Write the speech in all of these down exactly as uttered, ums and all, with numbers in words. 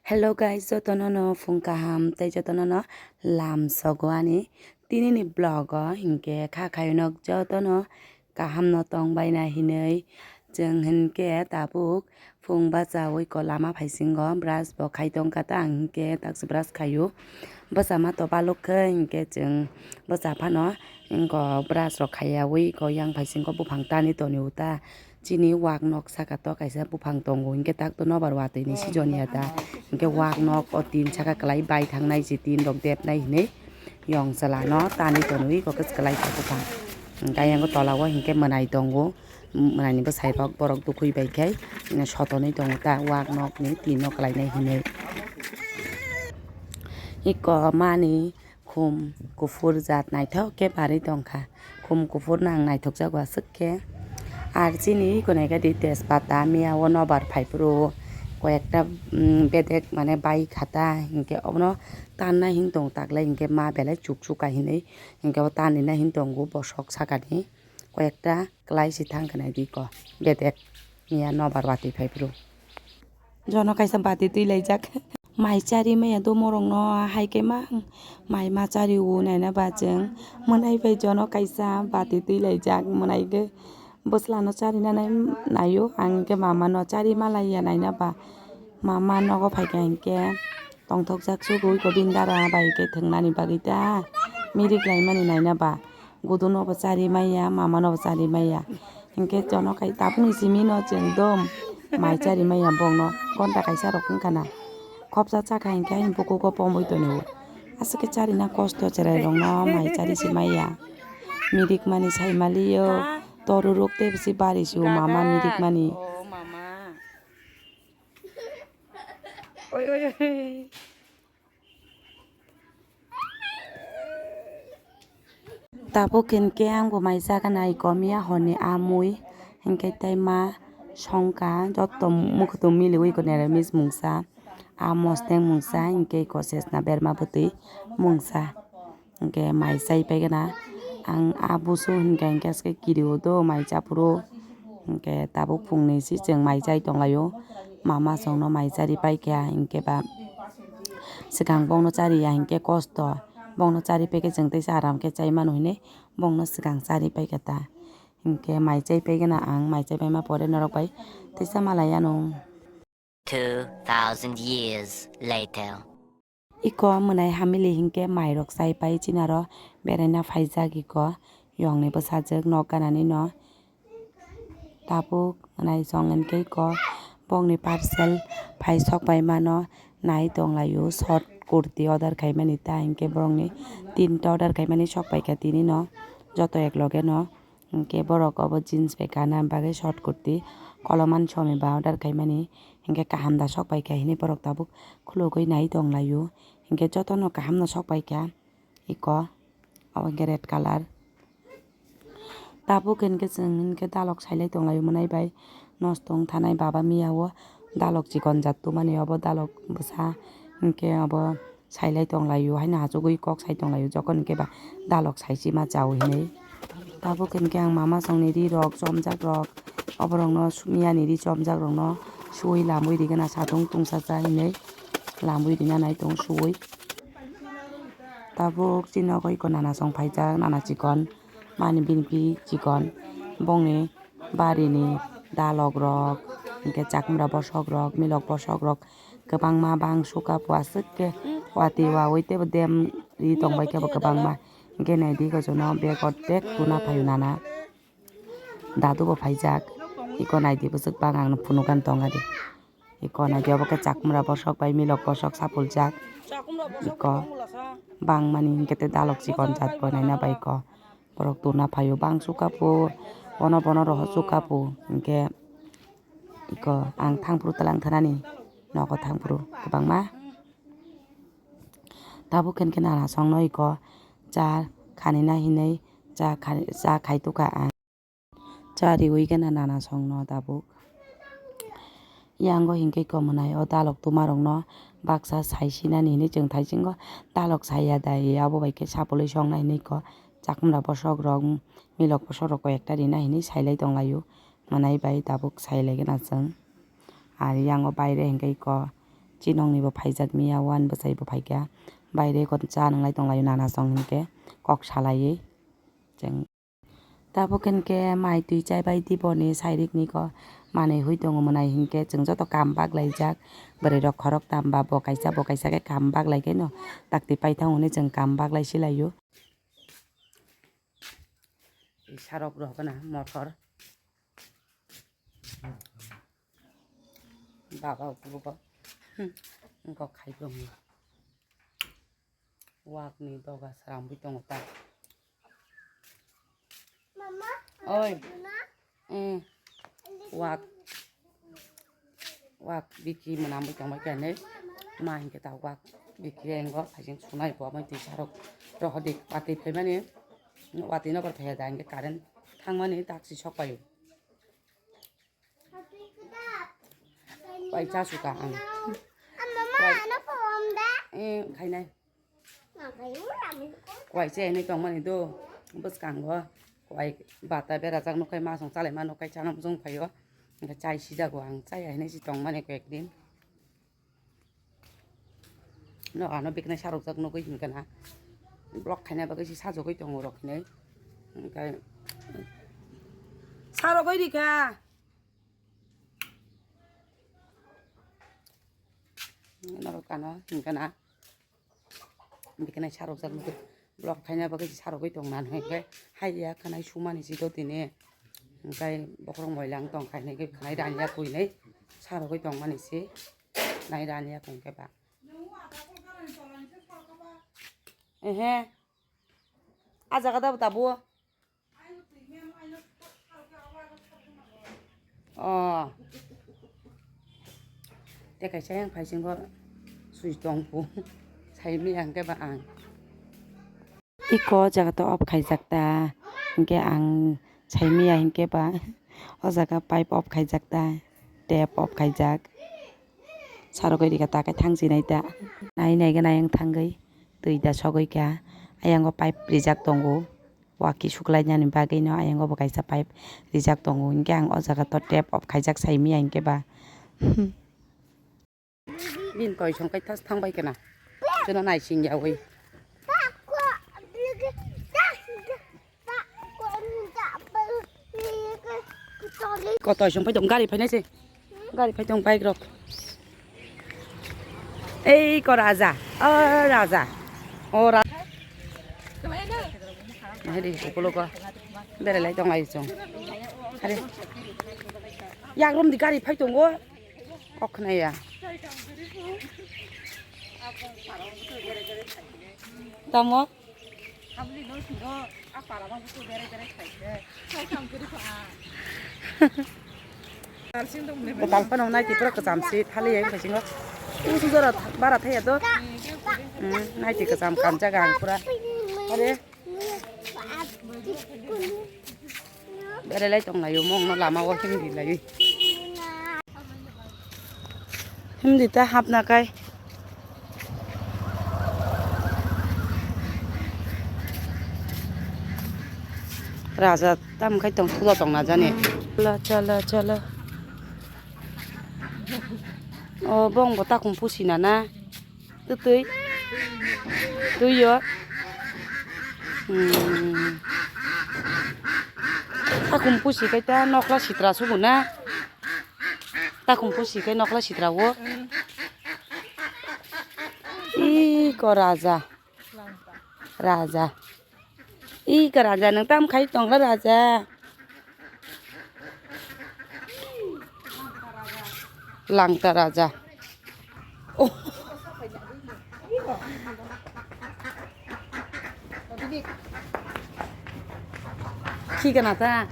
Hello guys, jotono no phung kaham tei jotono no lam sogo ani tini ni vlog o hinkhe kha khayo nok jotono kaham no tong bai na hinui chwng hinkhe tabuk phung bachaui ko lama phaisingo brush bo khai tong kha ta ang hinkhe taksa brush khaio bwsa ma to baluk khe hinkhe chwng bwsa phano inko brush rok khaiyaui ko yang phaisingo buphang tani toni uta. Chini wak nok saka to kaisa buphang tongo, hinkhe tak to nobar watwi ni season ya da, hinkhe wak nok o tin saka kwlai bai thangnai se tin rok depnai hinwi yong chwla no tani tonwi kok kwlai kha buphang. Hinkhe ayang tola o hinkhe mwnai tongo, mwnai ni bwsai rok borok dukhwi bai khe sotonwi tongo ta wak nok ni tin no kwlai nai hinwi. Iko mani khum kuphur jat naithok khe barwi tongkha. Khum kuphur no ang naithokjago aswk khe. Ar chini iko naikha di tejpata miya o nobar phaiphuru koyekta, mm, bedek mane bai kha ta hinkhe obono tanna hin tong taklai hinkhe ma belai chukchuk kahinwi hinkhe o tanina hin tongo bosok sakani koyekta kwlai si thangkha naidi ko bedek miya nobar watwi phaiphuru. Jono kaisa bati twi laijak. Mai chari maya do morok no hai khe ma mai ma chari o naina ba chwng mwnai bai jono kaisa bati twi laijak mwnai khe bwsla no chari na nai naio ang khe mama no chari ma laiya naina ba mama nogo phaikha hinkhe tongthokjak sugui ko bini dara bai khe thwngnani bagwi ta mirik laimani naina ba. Gudunobo chari maya, mamanobo chari maya. Hinkhe jono kai tabukni simi no chwng dom mai chari maya bongno gonta kaisa rok wngkha na. Khopsa chakha hinkhe ayang bukugo pomwi tonio. Aswk khe charina kosto cherai rokno mai chari se maya. Mirik mani sai maliyo. Toru rok tei bisi bari su mama mirik mani. Tabuk hinkhe ang bo mai jaga nai komiya honni amui hinkhe tei ma songkha jotto mwkhwtwng miliwi ko neramis mungsa a mosneng mungsa hinkhe ko sesna berma bwtwi mungsa hinkhe mai chai paigana ang a busu hinkhe hinkhe aske kirio do mai chaphuru. Hinkhe tabuk phungni si chwng mai chai tonglaio. Mama songno mai chari paikha, hinkhe ba swkang bongno chariya hinkhe kosto. Bongno chari paikhe chwng teisa aram khe chai mano hinwi bongno swkang chari paikha ta. Hinkhe mai chai paigana ang, mai chai paima pore norok bai teisa malai anw. Two thousand years later. Iko mwnai hamili hinkhe mairok chai pai chinaro beraina phaijak iko yongni bwsajwk nok ganani no. Tabuk mwnai song hinkhe iko bongni parcel phai sok pai mano nai tonglaio short kurti order khaimani ta hinkhe borokni tinta order khaimani sok paikha tini no joto ekloge no. Hinkhe borok obo jeans bai kana bagwi short kurti koloman somi ba order khaimani hinkhe kaham da sok paikha hinwi borok tabuk khulugwi nai tonglaio. Hinkhe jotono kaham no sok paikha iko obo hinkhe red colour. Tabuk hinkhe chwng hinkhe dalok sailai tonglaio mwnai bai nosto wng thanai baba miya o dalok chikon jat tumani obo dalok bwsa hinkhe obo. Sailai tonglaio haino hachugwi kok sai tonglaio jokhon hinkhe ba dalok saisi ma chao hinwi. Tabuk hinkhe ang mama songni ri rok chomjak rok oborokno miyani ri chomjak rokno suwi lamwi rigana satung tungsa cha hinwi lamwi rina nai tongo suwi. Tabuk chini nogo iko nana song phaijak nana chikon mani bini pi chikon bongni barini dalok rok hinkhe chakmra bosok rok milok bosok rok kwbangma bang suka pua aswk khe watwi wawi teibo dem ri tongbai khe bo kwbangma hinkhe naidi gojono bag o bag tuna phaio nana dadu bo phaijak iko naidi bwswk bang ang phunukgani tongadi iko naidi obo khe chakmra bosok bai milok bosok sapuljak iko bangmani hinkhe tei dalok chikon jat bo naina bai iko. Borok tuna phaio bang suka pu bono bono rohor suka pu hinkhe iko ang thangphuru twlang thanani nogo thangphuru kwbangma tabuk hinkhe nana songno iko cha khanina hinwi cha khai cha khai tukha ang cha riwi gana nana songno tabuk. Yango hinkhe iko mwnai o dalok tumarokno baksa sai sinani hinwi chwng thaisingo dalok saiya dai abo bai khe sapulwi songna hinwi iko chakmra bosok rok milok bosok rok koi ekta rina hinwi sailai tonglaio mwnai bai tabuk sailai gana chwng. Ar yango baire hinkhe iko Chinongni bo phaijak miya, wan bwsai bo phaikha. Baire kon cha nwnglai tonglaio nana song hinkhe kok salaiwi. Chwng tabuk hinkhe mai twi chaibai di boni sairikni ko manwi hui tongo mwnai hinkhe chwng joto kam baklaijak. Bwrwi rok khoroktam ba bo kaisa bo kaisa khe kam baklai khe no takti paithang hwnwi chwng kam baklai silaio. Sarok rok na mothor. Baba ukubo. Hmm. Engkok khai bo. Wak ni doga sram bui tongo ta. Mama, oi. Mama. Eh. Wak. Wak biki mwnam bui tongbai khe ne. Ma hinkhe ta wak biki engo phaising sunai bo mai twi sarok. Rohor di wati phaimani. Wati nokor phai da hinkhe current thangmani taksi sok paio. Pai cha suka ang. Pai. Eh, khainai. Wai se hinwi tongmani do, bwskango wai bata berajak nukhai, masong chalaima nukhai, chana muchung phaio, hwnkhe chai sijago ang, chaya hinwi se tongmani koi ek din. No ano biknai sarokjak nugwi hinkhe na, vlog khaina bagwi se sajagwi tongo rok hinwi, hwnkhe sarogwi rikha. Norok ano hinkhe na. Biknai sarokjak nugwi vlog khaina bagwi sarogwi tongna hwnkhe haiya khwnai sumani si do tini. Hwnkhe bokhorok moila wng tong khainai khe khwnai raniya kwinai sarogwi tongmani si nai raniya hwnkhe ba. Ehe. A jaga da tabuk. Oh. Tei kaisa yang phai singko sui tong pu. Sai maya hwnkhe ba ang. Iko jaga to off khaijak ta. Hwnkhe ang sai maya hwnkhe ba. O jaga pipe off khaijak ta. Tap off khaijak. Sarogwi rikha ta khe thang sinai ta. Nai nai khe nai ang thangwi. Twi da sogwi kha. Ayang o pipe rijak tongo. Waki suklainani bagwino ayang o bo kaisa pipe rijak tongo, hinkhe ang o jaga to tap off khaijak sai maya hinkhe ba. Bini toisong kai tas thangbai khna, chwngno naising yaui. Ko toisong phai tong, gari phainai se. Gari phai tong bike rok. Ei ko raja, o raja, o raja. Hai di, ukulo ko. Bere lai tong lai chong. Hari. Yak rom di gari phai tongo. Kok khna ya. Tamo? Kwtal phano naiti pura kwcham se thali ya bisingo. Usu jora bara thaya do. Hmm, naiti kwcham kanjak ang pura. Are. Bere lai tong lai mong no lama o himdi lai. Himdi ta hapna kai. Raja tam khai tong, thulo tong na jani. Chala, chala, chala. O bong bo takhum pusi na na. Twtwi. Twi yo. Hmm. Takhum pusi kai ta nokla sitra subu na. Takhum pusi khe nokla sitra o. Ih, ko raja. Raja. Ih, ko raja, nwng tam khai tongla raja. Langta raja. Oh. Khi kana ta?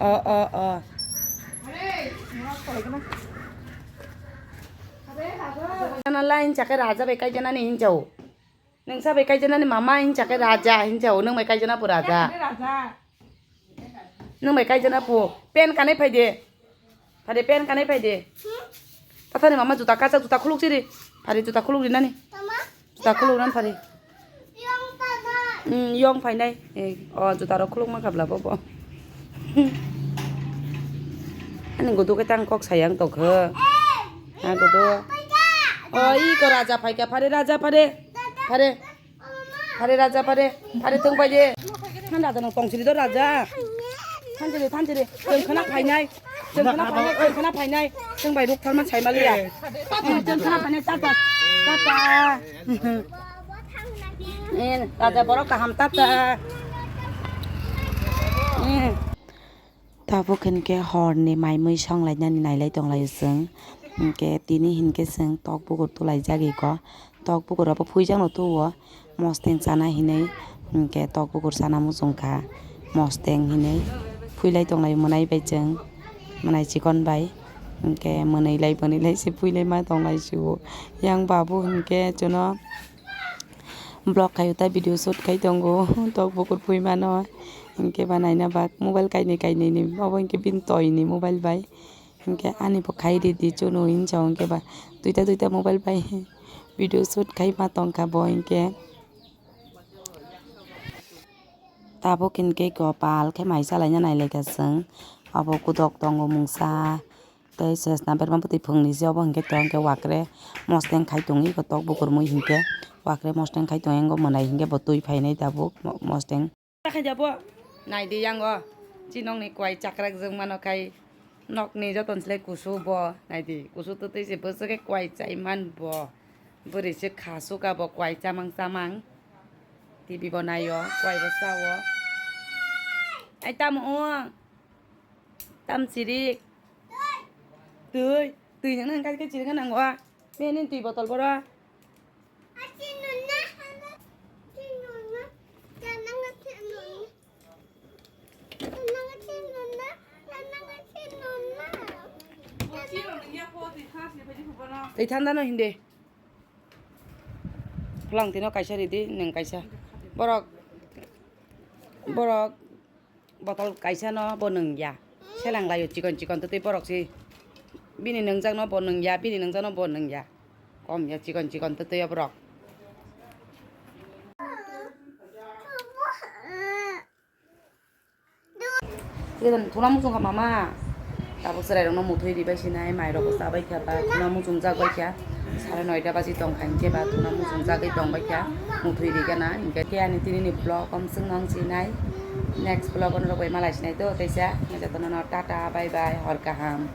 Oh, oh, oh. Kana line chake raja bai kai jana ni hinjao. Nungsa bai kai jana ni mama hinjake raja hinjao. Nung bai kai jana pu raja. Nwng bai kaijana po. Pen kanai phai de. Phai de, pen kanai phai de. Tathani mama juta kacha, juta khuluk siri. Phai de, juta khuluk rinani. Tama? Juta khuluk rinani phai de. Yong tama? Hmm, yong phainai. Eh, o juta rok khuluk ma khabla bo bo. Ani gudu khe tang kok sayang tokho. Eh, Agodo. O, iko raja phaikha, phare raja, phare. Phare. Phare raja, phare. Phare tong pai de. Than raja no tong siri do raja. Than siri, than siri. Tong khana phainai. Tong khana phainai, tong khana phainai. Tong bai ruk tharman sai maliya. Tong khana phainai, tata. Tata. Eh, raja borok kaham tata. Eh. Tabuk hinkhe horni mai mui songlainani nailai tonglaio chwng. Hinkhe tini hinkhe chwng tok bukur tulaijak iko. Tok bukur abo phuijakno tuo. Mosteng chana hinwi hinkhe tok bukur chana muchungkha. Mosteng hinwi phuilai tonglaio mwnai bai chwng. Mwnai chikon bai. Hinkhe mwnwilai bwnwilai se phuilai ma tonglaisio. Yang babu hinkhe chwngno vlog khaio ta video shoot khai tongo. Tok bukur phui mano. Hinkhe ba naina bak mobile kainwi kainwi ni obo hinkhe bini toini mobile bai. Hinkhe ani bo khai ridi chwngno hinwi sao hinkhe ba duita duita mobile bai video shoot khai ma tongkha bo hinkhe. Tabuk hinkhe kopal khe mai salaina nailaikha chwng. Abo kudok tongo mungsa. Tei sesna berma bwtwi phungni se obo hinkhe to hinkhe wakre mosteng khai tongwi eko tok bukur mui hinkhe wakre mosteng khai tongwi eko mwnai hinkhe bo twi phainai tabuk mo-, mosteng. Khai jabo naidi yango chinokni kwai chakrak jwng mano khai nokni joton slai kusu bo naidi kusu twtwi se bwswk khe kwai chai man bo bwrwi se kha suka bo kwai chamang chamang T V bo naio kwai bo sao ai tamo o. Tam chirik. Twi. Twi nang nang kai kai chirik nang wa. Bini twi botol boro. Twi thanda no hindi. Plang tino kaisa ridi nang kaisa. Borok. Borok. Botol kaisa no bo nwng ya. Selang laio chikon chikon twtwi borok si. Bini nwngjak no bo nwng ya, bini nwngjak no bo nwng ya. Kom ya chikon chikon twtwi o borok. Tuna muchung kha mama. Tabuk chwrairokno muthwi ribai sinai, mairokbo chabai kha ba, tuna muchungjak bai kha. Sare noita baji tong kha, hinkhe ba tuna muchungjagwi tong bai kha, muthwi rigana. Hinkhe khe ani tinini vlog om chwngno ang sinai. Next vlog ono rwbai malai sinai to, teisa. Jotono no tata, bye bye, hor kaham.